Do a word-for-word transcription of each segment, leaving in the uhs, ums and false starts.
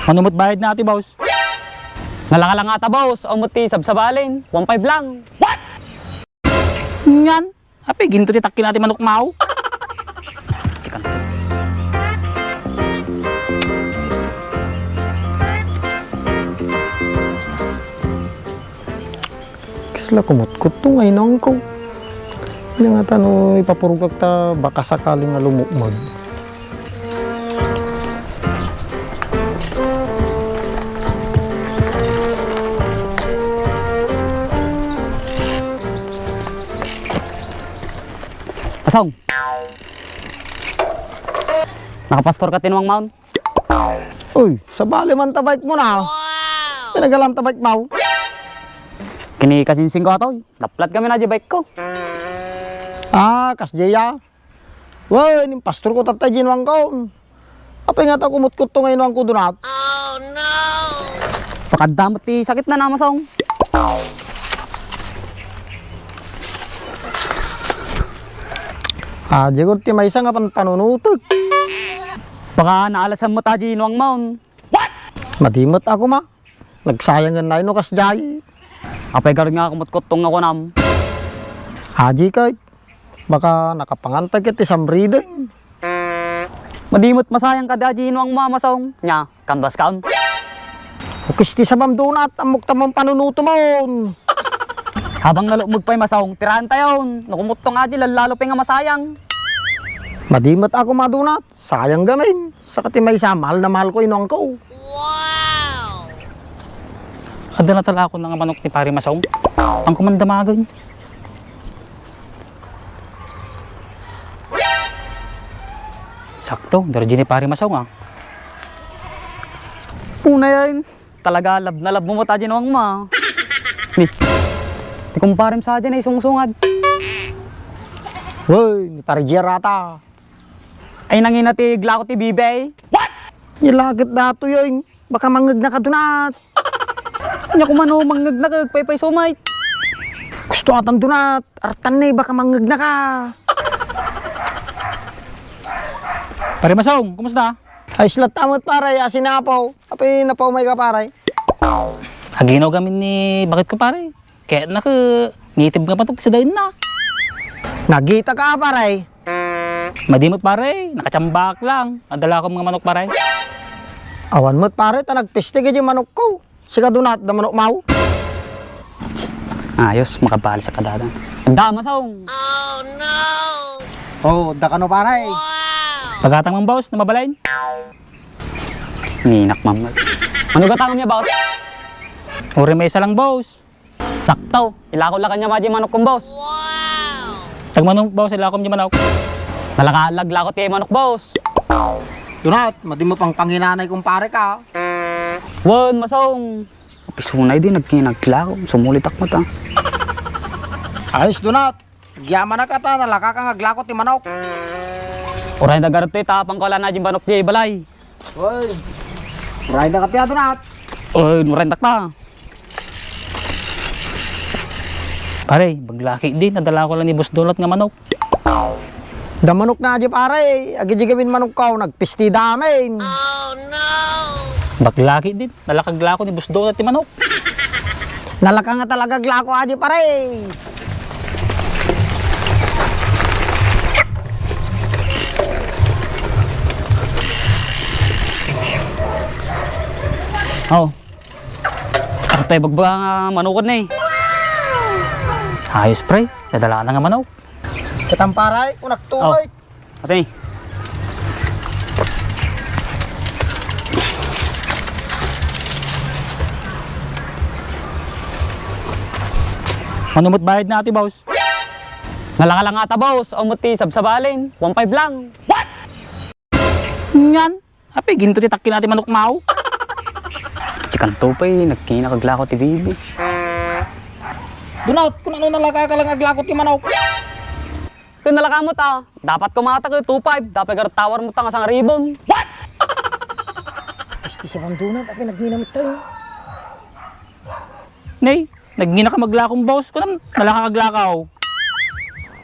Mano met bayad na ati, boss? Nalaka lang ata, boss. Awan met ti sabsabalen. One five lang. What? Ngan? Apay, ginto ti takki na ti manok maw? Chikan. Kasla kumutkutto nga inangko. Ania ngata no ipapurgak ta baka sakali nga lumukmag. Asong. Nakapastor ka tinuang maon? Uy, sabali man ta bike mo na. Pinagalam ta bike mo. Kini kasinsing ko atoy. Naplat kami na di bike ko. Ah, kas Jaya. Wen, ipastorko tatta diay inuangko. Apay ngata kumutkutto nga inuangko, Donat? Pakadda met ti sakit na, Masong. Ah, diay gurti maysa nga panpanunutek. Baka naalasan met diay inuang maon. Madi met ako ma. Nagsayangen na no kasdiay. Apay garud nga kumutkutto nga kunam? Aji kay, baka nakapangan pay ket ti samriden. Madi met masayang kadi diay inuang mo, Masong. Nia, kandas kaon. Ukis ti sabam, Donat, ammok ta manpanunuto mon. Habang nalukmeg pay, Masong, tiraen tayon. No kumutto nga diay, lallalo pay nga masayang. Madi met ako ma, Donat. Sayang gamin. Saka ti maysa, mahal na mahal ko inuangko. Adda natalakon nga manok ni Pare Masong. Ang kumandamagan. Sakto, darji ni Pare Masong, ah. Puna yan. Talaga, love na love mo met diay inuang mo, ah. Ni, ti kumparem sa diay, ay sungsungad. Woy, ni Pare Jerata. Ay, nangina ti glako ti bibi. What? Nia la ket datoy, oy. Baka mangngegna ka, Donat. Nia, kumano mangngegna ka, agpaypayso met. Gusto atan, Donat. Artan ni, baka mangngegna ka. Pare Masong, kumusta? Ayos latta met, pare. Asin ni Apo. Apay, napaumay ka, pare? Aginaw gamin ni bakit ko, pare. Kayatna ket native nga manok ti sadaenna. Nagita ka, pare? Madi met, pare, nakachambak lang. Adda lakom nga manok, pare. Awan met, pare, ta nagpiste diay manokko. Sika, Donat, adda manok maw? Ayos, makabali sa kadada. Adda, Masong. Oh, adda kano, pare? Pagatang man, boss, no mabalin. Ninak man. Ano gatangem nia, boss? Uray maysa lang, boss. Sakto. Ilako la kaniak diay manok kon, boss. Tagmano, boss, ilakom diay manok. Nalaka la aglako ti manok, boss. Donat, madi met pangpanginanay, kumpare ka. Wen, Masong. Pisonay diay nagkinaglako. Sumulitak met, ah. Ayos, Donat. Agyamanak ta nalaka ka nga aglako ti manok. Uray da garud ta apangko la diay manok diay balay. Oy. Uray da ka, Donat. Oy, uray da ta. Pare, baglaki diay, nadalako la ni Boss Donat nga manok. Adda manokna diay, pare. Agidiay gamin manokko, nagpiste da amin. Baglaki diay. Nalaka aglako ni Boss Donat ti manok. Nalaka nga talaga aglako diay, pare. Oh. Atay bagbaga nga manokon ni. Ayos, pre. Nadalana nga manok. Ket am, pare, kunak to, oy. Atay. Mano met bayad na, ati, boss? Nalaka lang ata, boss. Awan met ti sabsabalen. One five lang. What? Ngan? Apay, ginto ti takki na ti manok, maw? Chikan to pay, nagkina kaglako ti bibi. Donat, kun ano nalaka ka lang aglako ti manok? Kun nalaka met, ah. Dapat kumata ka two five, dapat gar tower mo tanga sang ribon. What? Gusto sa kang Donat, apay nagngina met tayo. Nay, nagngina ka maglakong, boss. Kunam, nalaka kaglakaw.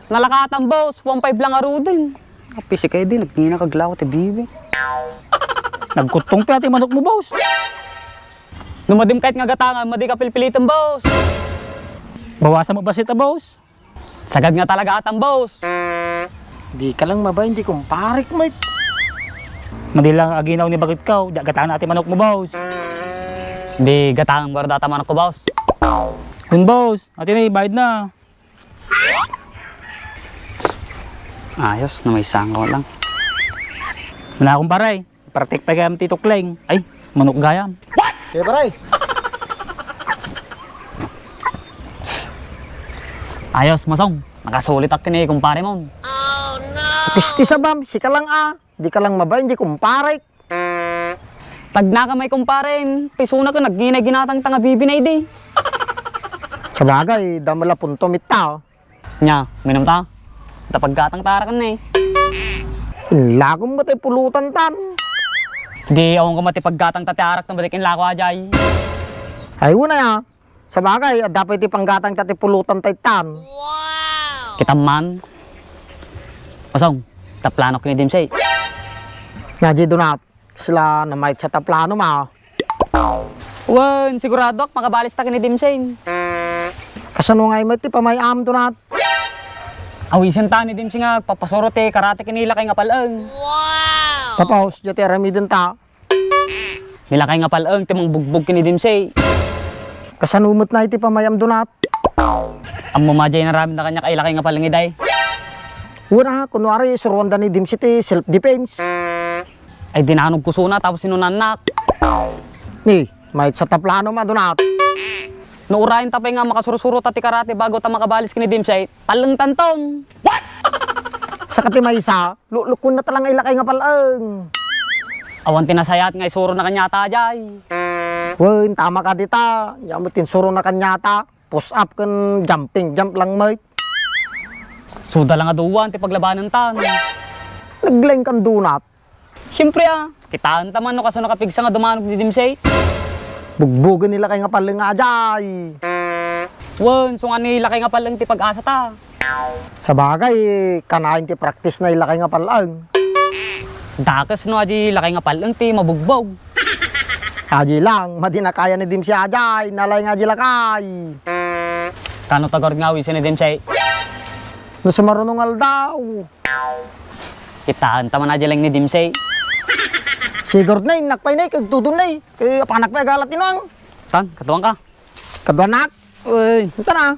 Nalaka atan, boss. One five lang aruden. Apay si kay di, nagngina kaglako ti bibi. Nagkuttong pay ti manokmo, boss. No madim kayat nga gatangan, madi ka pilpilitan, boss. Bawasan mo bassit a, boss. Sagad nga talaga atan, boss. Di ka lang mabain, di kumparek met. Madi lang aginaw ni bakit ka, di gatangan ti manokmo, boss. Di gatangan barda ta manokko, boss. Kun, boss, ati na, bayad na. Ayos, na may sangkaw lang. Wala akong paray. Partek pa gayam ti tukleng. Ay, manok gayam. Kaya, pare. Ayos, Masong. Nakasulit ak ni kumpare mo. Pisti sa bam, sika lang a. Di ka lang mabain, di kumparek. Tagna ka may kumpare, pisuna ka nagginay ginatang ta nga bibinay di. Sabagay, damla punto mitta, oh. Nya, minum ta? Ta paggatang ta arakan na eh. Inlakon mo tay pulutan tan. Di, awan ko mati paggatang ta ti arak ta balik inlako ajay. Ay, una ya. Sabagay, adda pay ti panggatang ta ti pulutan tay tan. Kita man. Masong, ta plano ken ni Dimsey. Nga di dunat. Sila na maysa ta plano ma. Wen, siguradoak makabalis ta ken ni Dimsey. Kasano nga met ti pamay-am, Donat? Awisen ta ni Dimsey nga agpapasuro ti karate ken ni lakay nga pal-eng. Tapos, diay ti aramiden ta. Ni lakay nga pal-eng ti mangbugbog ken ni Dimsey. Kasano met na iti pamay-am, Donat? Ammo madiay naramid na kaniak ay lakay nga pal-eng iday. Wen a, kunwari, suruanda ni Dimsey ti self-defense. Ay, dinanog ko suna, tapos sinunannak. Ni, maysa ta plano ma, Donat. No urayen ta pay nga makasursuro ta ti karate bago ta makabalis ken ni Dimsey, pal-eng tanton. What? Saka ti maysa, luklukkon na ta lang ilakay nga pal-eng. Awan ti nasayaat nga isuro na kaniata, jay. Wen, tama ka dita. Nya met ti insuro na kaniata. Push up ken jumping jump lang met. Suda lang a duwan ti paglabanan tan. Nagleng kan Donat. Siyempre, ah, kitaan ta man no kasano kapigsa nga dumanog ni Dimsey. Bugbogen ni lakay nga pal-eng nga ajay. Wen, sunga ni lakay nga pal-eng ti pag-asa ta. Sabagay, kanayon ti practice na ilakay nga pal-eng. Dakes no adi lakay nga pal-eng ti mabugbog. Adi lang, madi na kaya ni Dimsey ajay, nalay nga adi lakay. Kano tagarud nga awisen ni Dimsey? No sumaruno nga aldaw. Kitaan ta man adi lang ni Dimsey. Sigurd na, innak pay na, kagtudon na. Eh, apanak pay agalat inuang. Tan, kaduan ka. Kaduanak. Uy, ita na.